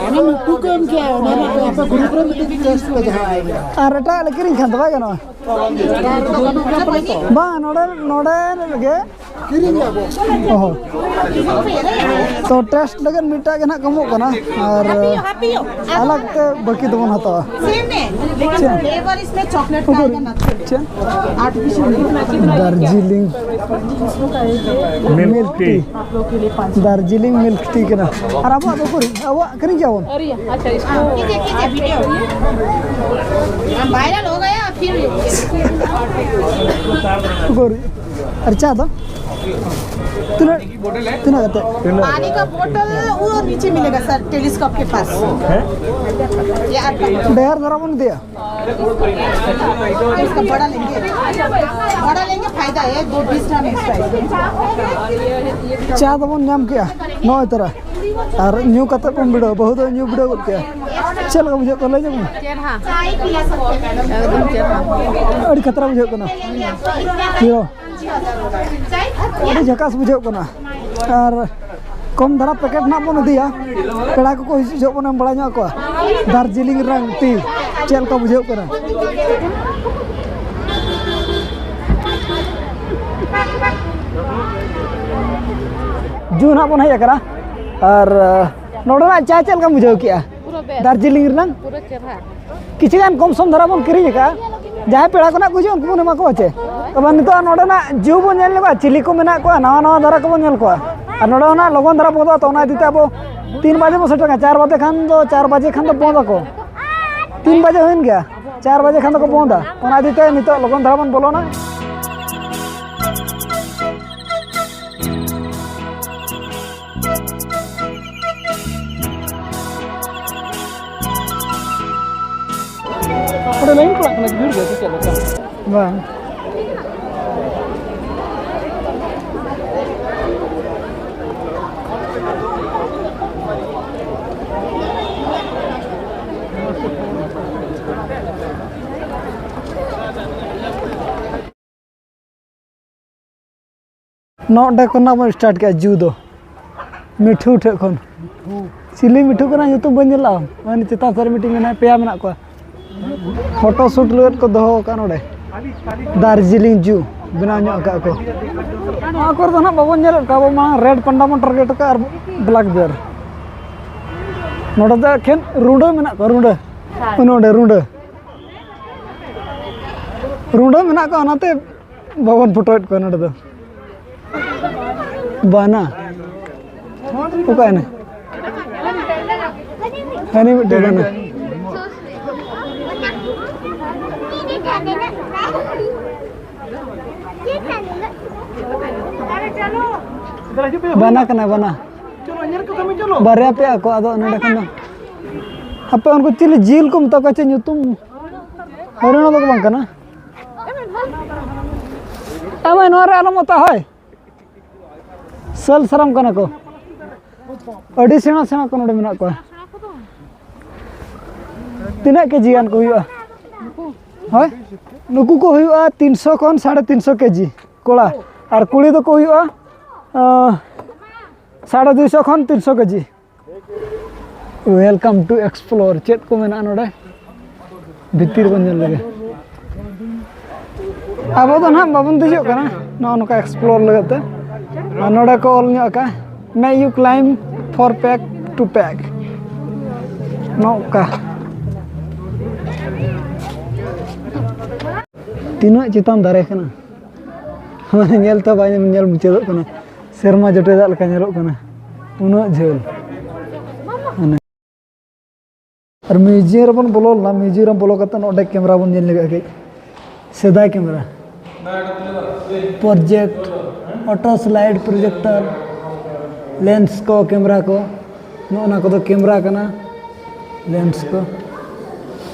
ᱚᱱᱟ ᱢᱤᱴᱷᱩ ᱠᱚ ᱮᱢ ᱠᱮᱜᱼᱟ, ᱚᱱᱟ ᱨᱮᱱᱟᱜ ᱟᱯᱮ ᱜᱨᱩᱯ ᱨᱮ ᱢᱤᱫᱴᱮᱱ ᱴᱮᱥᱴ ᱯᱮ ᱡᱟᱦᱟᱸ᱾ ᱟᱨ ᱮᱴᱟᱜ ᱞᱮ ᱠᱤᱨᱤᱧ ᱠᱷᱟᱱ ᱫᱚ ᱵᱟᱭ ᱜᱟᱱᱚᱜᱼᱟ? ᱵᱟᱝ, ᱱᱚᱰᱮ, ᱱᱚᱰᱮ ᱨᱮᱜᱮ ᱠᱤᱨᱤᱧ ᱜᱮᱭᱟ ᱵᱚ᱾ ᱚᱦᱚ᱾ ᱛᱚ, ᱴᱮᱥᱴ ᱞᱟᱹᱜᱤᱫ ᱢᱤᱫᱴᱟᱜ ᱜᱮ ᱱᱟᱦᱟᱜ ᱠᱚᱢᱚᱜ ᱠᱟᱱᱟ ᱟᱨ ᱟᱞᱟᱜᱽ ᱛᱮ ᱵᱟᱹᱠᱤ ᱫᱚᱵᱚᱱ ᱦᱟᱛᱟᱣᱟ᱾ सेम है, लेकिन फ्लेवर इसमें चॉकलेट का आएगा, नट्स। ᱪᱮᱫ? Artificial. Darjeeling milk T. Darjeeling milk T ᱠᱟᱱᱟ᱾ ᱟᱨ ᱟᱵᱚᱣᱟᱜ ᱫᱚ ᱩᱠᱩᱨ? ᱟᱵᱚᱣᱟᱜ ᱠᱤᱨᱤᱧ ᱜᱮᱭᱟ ᱵᱚᱱ? ᱟᱹᱣᱨᱤᱭᱟ᱾ ᱟᱪᱪᱷᱟ, ᱤᱥᱠᱳ ᱠᱤᱡᱮ, ᱠᱤᱡᱮ, ᱵᱷᱤᱰᱤᱭᱳ᱾ ᱦᱟᱢ ᱵᱷᱟᱭᱨᱟᱞ ᱦᱳ ᱜᱟᱭᱟ, ᱯᱷᱤᱨ ᱩᱠᱩᱨ? ᱟᱨ ᱪᱟ ᱫᱚ ᱛᱤᱱᱟᱹᱜ, ᱛᱤᱱᱟᱹᱜ ᱠᱟᱛᱮ? पानी का बोतल वो नीचे मिलेगा सर, टेलीस्कोप के पास। ये आपका। ᱰᱷᱮᱨ ᱫᱷᱟᱨᱟ ᱵᱚᱱ ᱤᱫᱤᱭᱟ᱾ इसका बड़ा लेंगे, बड़ा लेंगे, फायदा है, दो बीस ग्राम एक्स्ट्रा है। ᱪᱟ ᱫᱚᱵᱚᱱ ᱧᱟᱢ ᱠᱮᱜᱼᱟ ᱱᱚᱜᱼᱚᱭ ᱛᱚᱨᱟ, ᱟᱨ ᱧᱩ ᱠᱟᱛᱮ ᱵᱚᱱ ᱵᱤᱰᱟᱹᱣ, ᱵᱟᱹᱦᱩ ᱫᱚ ᱧᱩ ᱵᱤᱰᱟᱹᱣ ᱜᱚᱫ ᱠᱮᱜᱼᱟ᱾ ᱪᱮᱫ ᱞᱮᱠᱟ ᱵᱩᱡᱷᱟᱹᱜ ᱠᱟᱱᱟ ᱞᱟᱹᱭ ᱧᱚᱜ ᱢᱮ? ᱪᱮᱦᱨᱟ, ᱮᱠᱫᱚᱢ ᱪᱮᱦᱨᱟ᱾ ᱟᱹᱰᱤ ᱠᱷᱟᱛᱨᱟ ᱵᱩᱡᱷᱟᱹᱜ ᱠᱟᱱᱟ᱾ ᱦᱤᱨᱳ, ᱟᱹᱰᱤ ᱡᱷᱟᱠᱟᱥ ᱵᱩᱡᱷᱟᱹᱜ ᱠᱟᱱᱟ᱾ ᱟᱨ ᱠᱚᱢ ᱫᱷᱟᱨᱟ ᱯᱮᱠᱮᱴ ᱱᱟᱜ ᱵᱚᱱ ᱤᱫᱤᱭᱟ, ᱯᱮᱲᱟ ᱠᱚᱠᱚ ᱦᱤᱡᱩᱜ ᱡᱚᱦᱚᱜ ᱵᱚᱱ ᱮᱢ ᱵᱟᱲᱟ ᱧᱚᱜ ᱟᱠᱚᱣᱟ᱾ ᱫᱟᱨᱡᱤᱞᱤᱝ ᱨᱮᱱᱟᱜ ᱴᱤ ᱪᱮᱫ ᱞᱮᱠᱟ ᱵᱩᱡᱷᱟᱹᱜ ᱠᱟᱱᱟ? ᱡᱩ ᱱᱟᱜ ᱵᱚᱱ ᱦᱮᱡ ᱟᱠᱟᱱᱟ᱾ ᱟᱨ ᱱᱚᱰᱮᱱᱟᱜ ᱪᱟ ᱪᱮᱫ ᱞᱮᱠᱟᱢ ᱵᱩᱡᱷᱟᱹᱣ ᱠᱮᱜᱼᱟ? ᱯᱩᱨᱟᱹ ᱵᱮᱥ᱾ ᱫᱟᱨᱡᱤᱞᱤᱝ ᱨᱮᱱᱟᱜ ᱯᱩᱨᱟᱹ ᱪᱮᱦᱨᱟ᱾ ᱠᱤᱪᱷᱩ ᱜᱟᱱ ᱠᱚᱢ ᱥᱚᱢ ᱫᱷᱟᱨᱟ ᱵᱚᱱ ᱠᱤᱨᱤᱧ ᱟᱠᱟᱫᱼᱟ᱾ ᱡᱟᱦᱟᱸᱭ ᱯᱮᱲᱟ ᱠᱚ ᱱᱟᱜ ᱠᱚ ᱦᱤᱡᱩᱜᱼᱟ, ᱩᱱᱠᱩ ᱵᱚᱱ ᱮᱢᱟ ᱠᱚᱣᱟ ᱪᱮ? ᱛᱚᱵᱮ ᱱᱤᱛᱚᱜ ᱱᱚᱰᱮᱱᱟᱜ ᱡᱩ ᱵᱚᱱ ᱧᱮᱞ ᱧᱚᱜᱟ, ᱪᱤᱞᱤ ᱠᱚ ᱢᱮᱱᱟᱜ ᱠᱚᱣᱟ, ᱱᱟᱣᱟ ᱱᱟᱣᱟ ᱫᱷᱟᱨᱟ ᱠᱚᱵᱚᱱ ᱧᱮᱞ ᱠᱚᱣᱟ᱾ ᱟᱨ ᱱᱚᱰᱮ ᱦᱚᱸ ᱱᱟᱜ ᱞᱚᱜᱚᱱ ᱫᱷᱟᱨᱟ ᱵᱚᱱᱫᱚᱜᱼᱟ, ᱛᱚ ᱚᱱᱟ ᱤᱫᱤ ᱛᱮ ᱟᱵᱚ ᱛᱤᱱ ᱵᱟᱡᱮ ᱵᱚᱱ ᱥᱮᱴᱮᱨᱚᱜᱼᱟ, ᱪᱟᱨ ᱵᱟᱡᱮ ᱠᱷᱟᱱ ᱫᱚ, ᱪᱟᱨ ᱵᱟᱡᱮ ᱠᱷᱟᱱ ᱫᱚ ᱵᱚᱱᱫ ᱟᱠᱚ᱾ ᱛᱤᱱ ᱵᱟᱡᱮ ᱦᱩᱭᱮᱱ ᱜᱮᱭᱟ, ᱪᱟᱨ ᱵᱟᱡᱮ ᱠᱷᱟᱱ ᱫᱚᱠᱚ ᱵᱚᱱᱫᱟ᱾ ᱚᱱᱟ ᱤᱫᱤ ᱛᱮ ᱱᱤᱛᱚᱜ ᱞᱚᱜᱚᱱ ᱫᱷᱟᱨᱟ ᱵᱚᱱ ᱵᱚᱞᱚᱱᱟ᱾ ᱚᱸᱰᱮ ᱞᱟᱭᱤᱱ ᱯᱟᱲᱟᱜ ᱠᱟᱱᱟ, ᱵᱷᱤᱲ ᱜᱮᱭᱟ ᱥᱮ ᱪᱮᱫ ᱞᱮᱠᱟ? ᱵᱟᱝ᱾ ᱱᱚᱰᱮ ᱠᱷᱚᱱᱟᱜ ᱵᱚᱱ ᱥᱴᱟᱨᱴ ᱠᱮᱜᱼᱟ ᱡᱩ ᱫᱚ᱾ ᱢᱤᱴᱷᱩ ᱴᱷᱮᱡ ᱠᱷᱚᱱ᱾ ᱪᱤᱞᱤ ᱢᱤᱴᱷᱩ ᱠᱟᱱᱟ ᱧᱩᱛᱩᱢ ᱵᱟᱹᱧ ᱧᱮᱞ ᱞᱟᱜᱼᱟ᱾ ᱢᱟᱱᱮ ᱪᱮᱛᱟᱱ ᱥᱮᱫ ᱨᱮ ᱢᱤᱫᱴᱤᱡ ᱢᱮᱱᱟᱭᱟ, ᱯᱮᱭᱟ ᱢᱮᱱᱟᱜ ᱠᱚᱣᱟ᱾ ᱯᱷᱳᱴᱳ ᱥᱩᱴ ᱞᱟᱹᱜᱤᱫ ᱠᱚ ᱫᱚᱦᱚ ᱟᱠᱟᱫ ᱱᱚᱰᱮ᱾ ᱫᱟᱨᱡᱤᱞᱤᱝ ᱡᱩ ᱵᱮᱱᱟᱣ ᱧᱚᱜ ᱟᱠᱟᱫ ᱠᱚ᱾ ᱱᱚᱣᱟ ᱠᱚᱨᱮ ᱫᱚ ᱱᱟᱦᱟᱜ ᱵᱟᱵᱚᱱ ᱧᱮᱞᱮᱫ ᱠᱚᱣᱟ, ᱟᱵᱚ ᱢᱟ ᱨᱮᱰ ᱯᱟᱱᱰᱟ ᱵᱚᱱ ᱴᱟᱨᱜᱮᱴ ᱟᱠᱟᱫ ᱟᱨ ᱵᱞᱮᱠ ᱵᱮᱭᱟᱨ᱾ ᱱᱚᱰᱮ ᱫᱚ ᱮᱠᱷᱮᱱ ᱨᱩᱸᱰᱟᱹ ᱢᱮᱱᱟᱜ ᱠᱚᱣᱟ, ᱨᱩᱸᱰᱟᱹ᱾ ᱱᱚᱰᱮ ᱨᱩᱸᱰᱟᱹ᱾ ᱨᱩᱸᱰᱟᱹ ᱢᱮᱱᱟᱜ ᱠᱚᱣᱟ, ᱚᱱᱟᱛᱮ ᱵᱟᱵᱚᱱ ᱯᱷᱳᱴᱳᱭᱮᱫ ᱠᱚᱣᱟ ᱱᱚᱰᱮ ᱫᱚ᱾ ᱵᱟᱱᱟ᱾ ᱚᱠᱟᱭᱮᱱᱟ? ᱦᱟᱹᱱᱤ ᱢᱤᱫᱴᱮᱱ ᱵᱟᱱᱟ᱾ ᱵᱟᱱᱟ ᱠᱟᱱᱟ, ᱵᱟᱱᱟ᱾ ᱵᱟᱨᱭᱟ ᱯᱮᱭᱟ ᱠᱚ, ᱟᱫᱚ ᱱᱚᱰᱮ ᱠᱷᱚᱱ ᱫᱚ᱾ ᱦᱟᱯᱮ, ᱩᱱᱠᱩ ᱪᱤᱞᱤ ᱡᱤᱞ ᱠᱚ ᱢᱮᱛᱟ ᱠᱚᱣᱟ, ᱪᱮᱫ ᱧᱩᱛᱩᱢ? ᱦᱚᱨᱤᱱ ᱫᱚ ᱵᱟᱝ ᱠᱟᱱᱟ᱾ ᱮᱢᱟᱭ, ᱱᱚᱣᱟ ᱨᱮ ᱟᱞᱚᱢ ᱚᱛᱟ, ᱦᱳᱭ᱾ ᱥᱟᱹᱞ ᱥᱟᱨᱟᱢ ᱠᱟᱱᱟ ᱠᱚ᱾ ᱟᱹᱰᱤ ᱥᱮᱬᱟ ᱥᱮᱬᱟ ᱠᱚ ᱱᱚᱰᱮ ᱢᱮᱱᱟᱜ ᱠᱚᱣᱟ᱾ ᱛᱤᱱᱟᱹᱜ ᱠᱮᱡᱤ ᱜᱟᱱ ᱠᱚ ᱦᱩᱭᱩᱜᱼᱟ? ᱦᱳᱭ, ᱱᱩᱠᱩ ᱠᱚ ᱦᱩᱭᱩᱜᱼᱟ ᱛᱤᱱᱥᱚ ᱠᱷᱚᱱ ᱥᱟᱲᱮ ᱛᱤᱱᱥᱚ ᱠᱮᱡᱤ ᱠᱚᱲᱟ, ᱟᱨ ᱠᱩᱲᱤ ᱫᱚᱠᱚ ᱦᱩᱭᱩᱜᱼᱟ, ᱟᱸ, ᱥᱟᱲᱮ ᱫᱩᱭᱥᱚ ᱠᱷᱚᱱ ᱛᱤᱱᱥᱚ ᱠᱮᱡᱤ᱾ Welcome to explore. ᱪᱮᱫ ᱠᱚ ᱢᱮᱱᱟᱜᱼᱟ ᱱᱚᱰᱮ? ᱵᱷᱤᱛᱤᱨ ᱵᱚᱱ ᱧᱮᱞ ᱞᱮᱜᱮ᱾ ᱟᱵᱚ ᱫᱚ ᱱᱟᱦᱟᱜ ᱵᱟᱵᱚᱱ ᱫᱮᱡᱚᱜ ᱠᱟᱱᱟ ᱱᱚᱜᱼᱚ ᱱᱚᱝᱠᱟ explore ᱞᱟᱹᱜᱤᱫ ᱛᱮ᱾ ᱟᱨ ᱱᱚᱰᱮ ᱠᱚ ᱚᱞ ᱧᱚᱜ ᱟᱠᱟᱫᱼᱟ, "May you climb four pack, two pack." ᱱᱚᱝᱠᱟ᱾ ᱛᱤᱱᱟᱹᱜ ᱪᱮᱛᱟᱱ ᱫᱟᱨᱮ ᱠᱟᱱᱟ, ᱢᱟᱱᱮ ᱧᱮᱞ ᱛᱮ ᱵᱟᱭ ᱧᱮᱞ ᱢᱩᱪᱟᱹᱫᱚᱜ ᱠᱟᱱᱟ᱾ ᱥᱮᱨᱢᱟ ᱡᱚᱴᱮᱫᱟᱜ ᱞᱮᱠᱟ ᱧᱮᱞᱚᱜ ᱠᱟᱱᱟ, ᱩᱱᱟᱹᱜ ᱡᱷᱟᱹᱞ᱾ ᱢᱟᱱᱮ ᱟᱨ museum ᱨᱮᱵᱚᱱ ᱵᱚᱞᱚ ᱞᱮᱱᱟ᱾ Museum ᱨᱮ ᱵᱚᱞᱚ ᱠᱟᱛᱮ ᱱᱚᱰᱮ camera ᱵᱚᱱ ᱧᱮᱞ ᱞᱮᱜᱟ ᱠᱟᱹᱡ, ᱥᱮᱫᱟᱭ camera, project, auto slide projector, lens ᱠᱚ, camera ᱠᱚ, ᱱᱚᱜᱼᱚ ᱱᱟ ᱠᱚᱫᱚ camera ᱠᱟᱱᱟ, lens ᱠᱚ᱾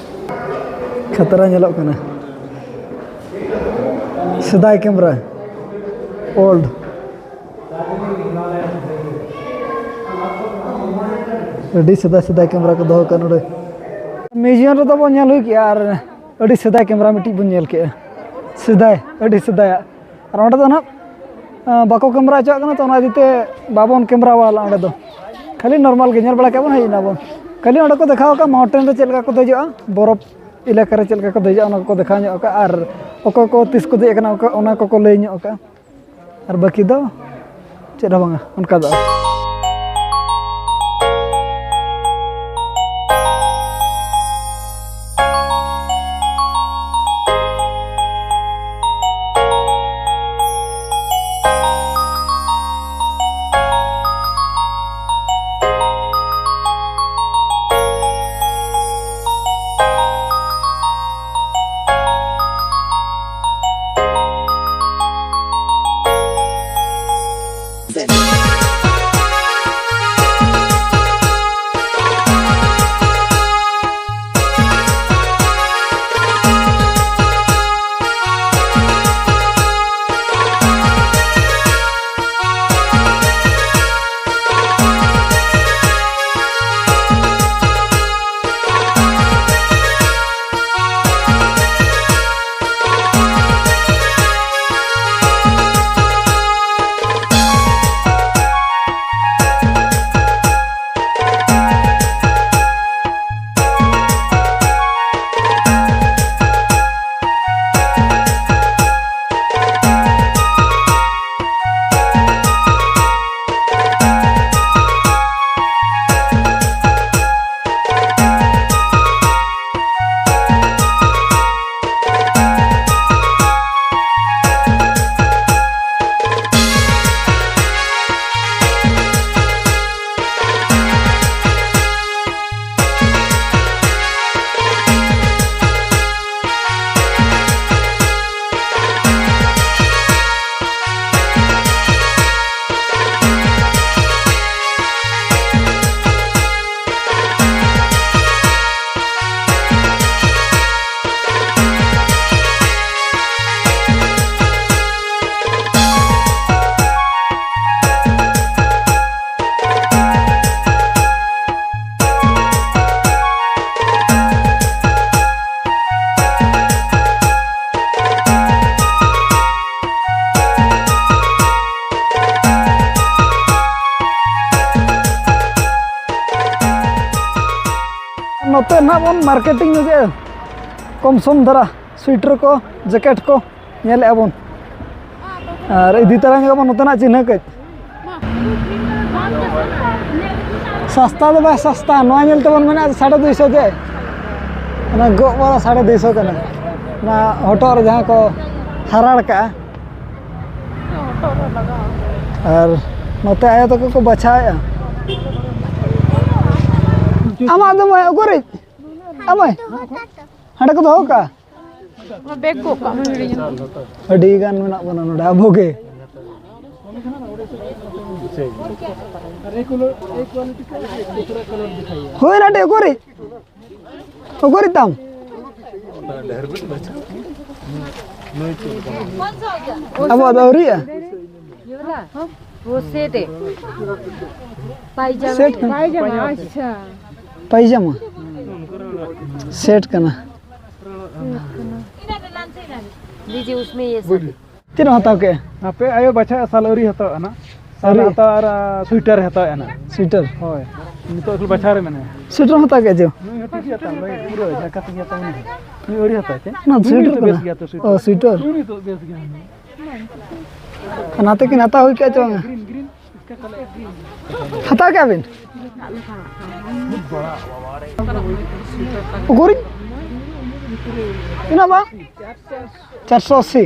ᱠᱷᱟᱛᱨᱟ ᱧᱮᱞᱚᱜ ᱠᱟᱱᱟ, ᱥᱮᱫᱟᱭ camera, old᱾ ᱟᱹᱰᱤ ᱥᱮᱫᱟᱭ ᱥᱮᱫᱟᱭ camera ᱠᱚ ᱫᱚᱦᱚ ᱠᱟᱜᱼᱟ ᱱᱚᱰᱮ᱾ Museum ᱨᱮᱫᱚ ᱵᱚᱱ ᱧᱮᱞ ᱦᱩᱭ ᱠᱮᱜᱼᱟ, ᱟᱨ ᱟᱹᱰᱤ ᱥᱮᱫᱟᱭ camera ᱢᱤᱫᱴᱤᱡ ᱵᱚᱱ ᱧᱮᱞ ᱠᱮᱜᱼᱟ, ᱥᱮᱫᱟᱭ, ᱟᱹᱰᱤ ᱥᱮᱫᱟᱭᱟᱜ᱾ ᱟᱨ ᱚᱸᱰᱮ ᱫᱚ ᱱᱟᱦᱟᱜ, ᱟᱸ, ᱵᱟᱠᱚ camera ᱦᱚᱪᱚᱣᱟᱜ ᱠᱟᱱᱟ, ᱛᱚ ᱚᱱᱟ ᱤᱫᱤ ᱛᱮ ᱵᱟᱵᱚᱱ camera ᱵᱟᱞᱟ ᱚᱸᱰᱮ ᱫᱚ᱾ ᱠᱷᱟᱹᱞᱤ normal ᱜᱮ ᱧᱮᱞ ᱵᱟᱲᱟ ᱠᱮᱜᱼᱟ ᱵᱚᱱ, ᱦᱮᱡ ᱮᱱᱟ ᱵᱚᱱ᱾ ᱠᱷᱟᱹᱞᱤ ᱚᱸᱰᱮ ᱠᱚ ᱫᱮᱠᱷᱟᱣ ᱟᱠᱟᱫ mountain ᱨᱮ ᱪᱮᱫ ᱞᱮᱠᱟ ᱠᱚ ᱫᱮᱡᱚᱜᱼᱟ, ᱵᱚᱨᱚᱯ ᱮᱞᱟᱠᱟ ᱨᱮ ᱪᱮᱫ ᱞᱮᱠᱟ ᱠᱚ ᱫᱮᱡᱚᱜᱼᱟ, ᱚᱱᱟ ᱠᱚᱠᱚ ᱫᱮᱠᱷᱟᱣ ᱧᱚᱜ ᱟᱠᱟᱫᱼᱟ, ᱟᱨ ᱚᱠᱚᱭ ᱠᱚ ᱛᱤᱥ ᱠᱚ ᱫᱮᱡ ᱟᱠᱟᱱᱟ, ᱚᱠᱟ-, ᱚᱱᱟ ᱠᱚᱠᱚ ᱞᱟᱹᱭ ᱧᱚᱜ ᱟᱠᱟᱫᱼᱟ᱾ ᱟᱨ ᱵᱟᱹᱠᱤ ᱫᱚ ᱪᱮᱫ ᱦᱚᱸ ᱵᱟᱝᱟ, ᱚᱱᱠᱟ ᱫᱚ᱾ ᱱᱟᱜ ᱵᱚᱱ ᱢᱟᱨᱠᱮᱴᱤᱝ ᱧᱚᱜᱮᱜᱼᱟ, ᱠᱚᱢ ᱥᱚᱢ ᱫᱷᱟᱨᱟ ᱥᱩᱭᱮᱴᱟᱨ ᱠᱚ, ᱡᱮᱠᱮᱴ ᱠᱚ ᱧᱮᱞᱮᱜᱼᱟ ᱵᱚᱱ᱾ ᱟᱨ ᱤᱫᱤ ᱛᱟᱨᱟ ᱧᱚᱜ ᱟᱵᱚᱱ ᱱᱚᱛᱮᱱᱟᱜ ᱪᱤᱱᱦᱟᱹ ᱠᱟᱹᱡ᱾ ᱥᱟᱥᱛᱟ ᱫᱚ ᱵᱟᱭ ᱥᱟᱥᱛᱟ, ᱱᱚᱣᱟ ᱧᱮᱞ ᱛᱮᱵᱚᱱ ᱢᱮᱱᱟ ᱥᱟᱲᱮ ᱫᱩᱭᱥᱚ ᱪᱮ? ᱚᱱᱟ ᱜᱚᱜ ᱵᱟᱞᱟ ᱥᱟᱲᱮ ᱫᱩᱭᱥᱚ ᱠᱟᱱᱟ, ᱚᱱᱟ ᱦᱚᱴᱚᱜ ᱨᱮ ᱡᱟᱦᱟᱸ ᱠᱚ ᱦᱟᱨᱟᱲ ᱠᱟᱜᱼᱟ᱾ ᱟᱨ ᱱᱚᱛᱮ ᱟᱭᱳ ᱛᱟᱠᱚ ᱠᱚ ᱵᱟᱪᱷᱟᱣᱮᱫᱼᱟ᱾ ᱟᱢᱟᱜ ᱫᱚ ᱢᱟᱹᱭ ᱚᱠᱚᱨᱤᱡ? ᱟᱢᱟᱭ? ᱦᱟᱸᱰᱮ ᱠᱚ ᱫᱚᱦᱚ ᱠᱟᱜᱼᱟ᱾ ᱚᱱᱟ ᱵᱮᱜᱽ ᱠᱚ ᱚᱠᱟ ᱢᱮ ᱦᱤᱲᱤᱧᱟ᱾ ᱟᱹᱰᱤ ᱜᱟᱱ ᱢᱮᱱᱟᱜ ᱵᱚᱱᱟ ᱱᱚᱰᱮ ᱟᱵᱚ ᱜᱮ᱾ ᱦᱳᱭ, ᱱᱟᱴᱮ ᱚᱠᱚᱨᱤᱡ? ᱚᱠᱚᱨᱤᱡ ᱛᱟᱢ? ᱟᱵᱚᱣᱟᱜ ᱫᱚ ᱟᱹᱣᱨᱤᱭᱟ᱾ वो सेट है। पायजामा। सेट है। पायजामा, अच्छा। पायजामा। सेट ᱠᱟᱱᱟ᱾ लीजिए, उसमें ये सब। ᱪᱮᱫ ᱮᱢ ᱦᱟᱛᱟᱣ ᱠᱮᱫᱼᱟ? ᱦᱟᱯᱮ ᱟᱭᱳ ᱵᱟᱪᱷᱟᱣ ᱥᱟᱞ ᱟᱹᱣᱨᱤ ᱦᱟᱛᱟᱣ ᱟᱱᱟ᱾ ᱥᱟᱞ ᱟᱹᱣᱨᱤ? ᱦᱟᱛᱟᱣ ᱟᱨ, ᱟ, ᱥᱩᱭᱴᱟᱨ ᱮ ᱦᱟᱛᱟᱣ ᱟᱱᱟ᱾ ᱥᱩᱭᱴᱟᱨ? ᱦᱳᱭ᱾ ᱱᱤᱛᱚᱜ ᱟᱥᱚᱞ ᱵᱟᱪᱷᱟᱣ ᱨᱮ ᱢᱮᱱᱟᱭᱟ᱾ ᱥᱩᱭᱴᱟᱨ ᱮᱢ ᱦᱟᱛᱟᱣ ᱠᱮᱫᱼᱟ ᱪᱮ? ᱱᱩᱭ ᱦᱚᱸ ᱴᱷᱤᱠ ᱜᱮᱭᱟ ᱛᱟᱢ, ᱱᱩᱭ ᱯᱩᱨᱟᱹ ᱡᱟᱠᱟᱛ ᱜᱮᱭᱟ ᱛᱟᱢ ᱩᱱᱤ ᱦᱚᱸ᱾ ᱱᱩᱭ ᱟᱹᱣᱨᱤ ᱦᱟᱛᱟᱣ ᱪᱮ? ᱚᱱᱟ ᱱᱩᱭ ᱥᱩᱭᱴᱟᱨ ᱱᱤᱛᱚᱜ ᱵᱮᱥ ᱠᱟᱱᱟ? ᱜᱮᱭᱟ ᱛᱚ ᱥᱩᱭᱴᱟᱨ᱾ ᱚ, ᱥᱩᱭᱴᱟᱨ᱾ ᱱᱩᱭ ᱱᱤᱛᱚᱜ ᱵᱮᱥ ᱜᱮᱭᱟ᱾ ᱚᱱᱟᱛᱮ ᱠᱤᱱ ᱦᱟᱛᱟᱣ ᱦᱩᱭ ᱠᱮᱫᱼᱟ ᱪᱮ ᱵᱟᱝᱟ? ᱦᱟᱛᱟᱣ ᱠᱮᱫᱼᱟ ᱵᱤᱱ? ᱩᱠᱩᱨᱤᱡ? ᱛᱤᱱᱟᱹᱜ ᱵᱟ? ᱪᱟᱨᱥᱚ ᱟᱥᱤ᱾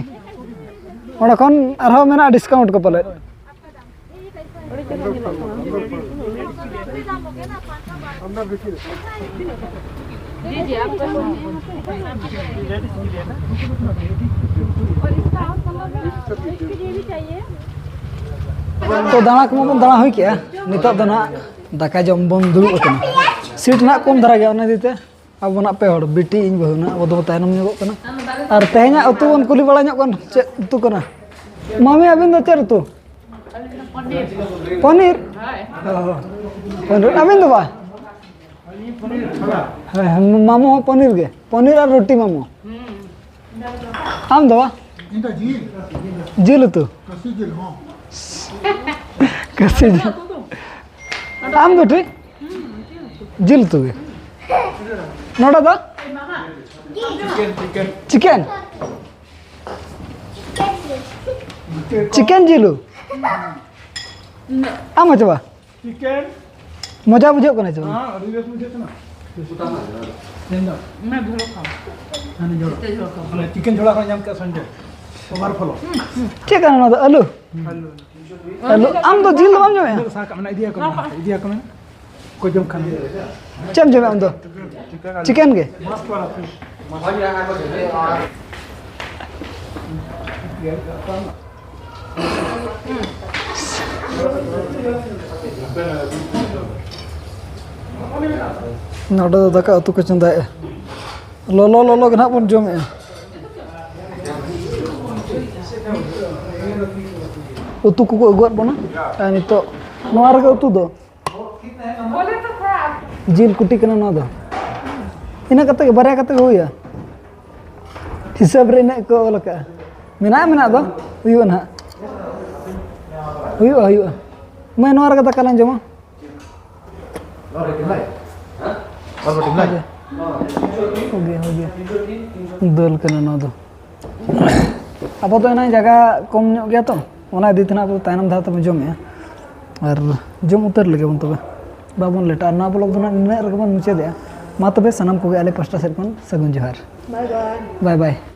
ᱚᱸᱰᱮ ᱠᱷᱚᱱ ᱟᱨᱦᱚᱸ ᱢᱮᱱᱟᱜᱼᱟ ᱰᱤᱥᱠᱟᱣᱩᱱᱴ ᱠᱚ ᱯᱟᱞᱮᱫ᱾ ᱛᱚ ᱫᱟᱬᱟ ᱠᱚᱢᱟ ᱵᱚᱱ ᱫᱟᱬᱟ ᱦᱩᱭ ᱠᱮᱜᱼᱟ, ᱱᱤᱛᱚᱜ ᱫᱚ ᱱᱟᱦᱟᱜ ᱫᱟᱠᱟ ᱡᱚᱢ ᱵᱚᱱ ᱫᱩᱲᱩᱵ ᱟᱠᱟᱱᱟ᱾ ᱥᱤᱴ ᱱᱟᱦᱟᱜ ᱠᱚᱢ ᱫᱷᱟᱨᱟ ᱜᱮᱭᱟ, ᱚᱱᱟ ᱤᱫᱤ ᱛᱮ ᱟᱵᱚ ᱱᱟᱦᱟᱜ ᱯᱮ ᱦᱚᱲ, ᱵᱤᱴᱤ, ᱤᱧ ᱵᱟᱹᱦᱩ ᱱᱟᱦᱟᱜ, ᱟᱵᱚ ᱫᱚ ᱛᱟᱭᱱᱚᱢ ᱧᱚᱜᱚᱜ ᱠᱟᱱᱟ᱾ ᱟᱨ ᱛᱮᱦᱮᱧᱟᱜ ᱩᱛᱩ ᱵᱚᱱ ᱠᱩᱞᱤ ᱵᱟᱲᱟ ᱧᱚᱜ ᱠᱚᱣᱟ, ᱪᱮᱫ ᱩᱛᱩ ᱠᱟᱱᱟ? ᱢᱟᱢᱤ, ᱟᱹᱵᱤᱱ ᱫᱚ ᱪᱮᱫ ᱩᱛᱩ? ᱯᱚᱱᱤᱨ? ᱚ, ᱯᱚᱱᱤᱨ᱾ ᱟᱹᱵᱤᱱ ᱫᱚ ᱵᱟ? ᱦᱮᱸ, ᱦᱮᱸ, ᱢᱟᱢᱚ ᱦᱚᱸ ᱯᱚᱱᱤᱨ ᱜᱮ, ᱯᱚᱱᱤᱨ ᱟᱨ ᱨᱩᱴᱤ ᱢᱟᱢᱚ᱾ ᱟᱢ ᱫᱚ ᱵᱟ? ᱤᱧ ᱫᱚ ᱡᱤᱞ᱾ ᱡᱤᱞ ᱩᱛᱩ? ᱠᱟᱹᱥᱤ ᱡᱤᱞ ᱦᱚᱸ᱾ ᱠᱟᱹᱥᱤ ᱡᱤᱞ᱾ ᱟᱢ ᱫᱚ ᱴᱷᱤᱠ? ᱡᱤᱞ ᱩᱛᱩ ᱜᱮ᱾ ᱱᱚᱰᱮ ᱫᱚ ᱪᱤᱠᱮᱱ, ᱪᱤᱠᱮᱱ ᱡᱤᱞ᱾ ᱟᱢ ᱦᱚᱸ ᱪᱟᱵᱟ᱾ ᱪᱤᱠᱮᱱ᱾ ᱢᱚᱡᱟ ᱵᱩᱡᱷᱟᱹᱜ ᱠᱟᱱᱟ ᱪᱮ ᱵᱟᱝ? ᱦᱮᱸ, ᱟᱹᱰᱤ ᱵᱮᱥ ᱵᱩᱡᱷᱟᱹᱜ ᱠᱟᱱᱟ᱾ ᱢᱮᱱ ᱫᱚ᱾ ᱚᱱᱟ ᱡᱷᱚᱲᱟ ᱠᱷᱚᱱ᱾ ᱢᱟᱱᱮ ᱡᱷᱚᱲᱟ ᱠᱷᱚᱱ ᱧᱟᱢ ᱠᱮᱫ ᱥᱚᱧᱡᱚᱭ᱾ ᱚᱵᱷᱟᱨ ᱯᱷᱞᱳ᱾ ᱪᱮᱫ ᱠᱟᱱᱟ ᱱᱚᱣᱟ ᱫᱚ? ᱟᱹᱞᱩ? ᱟᱹᱞᱩ᱾ ᱟᱢ ᱫᱚ ᱡᱤᱞ ᱫᱚ ᱵᱟᱢ ᱡᱚᱢᱮᱫᱼᱟ? ᱥᱟᱵ ᱠᱟᱜ ᱢᱮ, ᱤᱫᱤᱭᱟᱠᱚ ᱢᱮ, ᱤᱫᱤᱭᱟᱠᱚ ᱢᱮ᱾ ᱠᱚ ᱡᱚᱢ ᱠᱷᱟᱱ᱾ ᱪᱮᱫ ᱮᱢ ᱡᱚᱢᱟ ᱟᱢ ᱫᱚ? ᱪᱤᱠᱮᱱ ᱜᱮ? ᱱᱚᱰᱮ ᱫᱚ ᱫᱟᱠᱟ ᱩᱛᱩ ᱠᱚ ᱪᱚᱸᱫᱟᱭᱮᱫᱼᱟ᱾ ᱞᱚᱞᱚ ᱞᱚᱞᱚ ᱜᱮ ᱱᱟᱦᱟᱜ ᱵᱚᱱ ᱡᱚᱢᱮᱫᱼᱟ᱾ ᱩᱛᱩ ᱠᱚᱠᱚ ᱟᱹᱜᱩᱣᱟᱫ ᱵᱚᱱᱟ᱾ ᱟᱨ ᱱᱤᱛᱚᱜ ᱱᱚᱣᱟ ᱨᱮᱜᱮ ᱩᱛᱩ ᱫᱚ᱾ ᱡᱤᱞ ᱠᱩᱴᱤ ᱠᱟᱱᱟ ᱱᱚᱣᱟ ᱫᱚ᱾ ᱤᱱᱟᱹᱜ ᱠᱟᱛᱮ ᱜᱮ, ᱵᱟᱨᱭᱟ ᱠᱟᱛᱮ ᱜᱮ ᱦᱩᱭᱩᱜᱼᱟ᱾ ᱦᱤᱥᱟᱹᱵ ᱨᱮ ᱤᱱᱟᱹᱜ ᱠᱚ ᱚᱞ ᱟᱠᱟᱫᱼᱟ᱾ ᱢᱮᱱᱟᱜᱼᱟ, ᱢᱮᱱᱟᱜ ᱫᱚ᱾ ᱦᱩᱭᱩᱜᱼᱟ ᱱᱟᱦᱟᱜ᱾ ᱦᱩᱭᱩᱜᱼᱟ, ᱦᱩᱭᱩᱜᱼᱟ᱾ ᱢᱟᱹᱭ, ᱱᱚᱣᱟ ᱨᱮᱜᱮ ᱫᱟᱠᱟ ᱞᱟᱝ ᱡᱚᱢᱟ᱾ ᱦᱳᱭ ᱜᱮ, ᱦᱳᱭ ᱜᱮ᱾ ᱫᱟᱹᱞ ᱠᱟᱱᱟ ᱱᱚᱣᱟ ᱫᱚ᱾ ᱟᱵᱚ ᱫᱚ ᱮᱱᱟᱝ ᱡᱟᱭᱜᱟ ᱠᱚᱢ ᱧᱚᱜ ᱜᱮᱭᱟ ᱛᱚ, ᱚᱱᱟ ᱤᱫᱤ ᱛᱮ ᱱᱟᱜ ᱟᱵᱚ ᱫᱚ ᱛᱟᱭᱱᱚᱢ ᱫᱷᱟᱨᱟ ᱛᱮᱵᱚᱱ ᱡᱚᱢᱮᱜᱼᱟ᱾ ᱟᱨ ᱡᱚᱢ ᱩᱛᱟᱹᱨ ᱞᱮᱜᱮ ᱵᱚᱱ ᱛᱚᱵᱮ, ᱵᱟᱵᱚᱱ ᱞᱮᱴᱟᱜᱼᱟ᱾ ᱱᱚᱣᱟ ᱵᱞᱚᱜ ᱫᱚ ᱱᱟᱜ ᱱᱤᱱᱟᱹᱜ ᱨᱮᱜᱮ ᱵᱚᱱ ᱢᱩᱪᱟᱹᱫᱮᱜᱼᱟ᱾ ᱢᱟ ᱛᱚᱵᱮ ᱥᱟᱱᱟᱢ ᱠᱚᱜᱮ ᱟᱞᱮ ᱯᱟᱥᱴᱟ ᱥᱮᱫ ᱠᱷᱚᱱ ᱥᱟᱹᱜᱩᱱ ᱡᱚᱦᱟᱨ᱾ ᱵᱟᱭ ᱵᱟᱭ᱾ ᱵᱟᱭ ᱵᱟᱭ᱾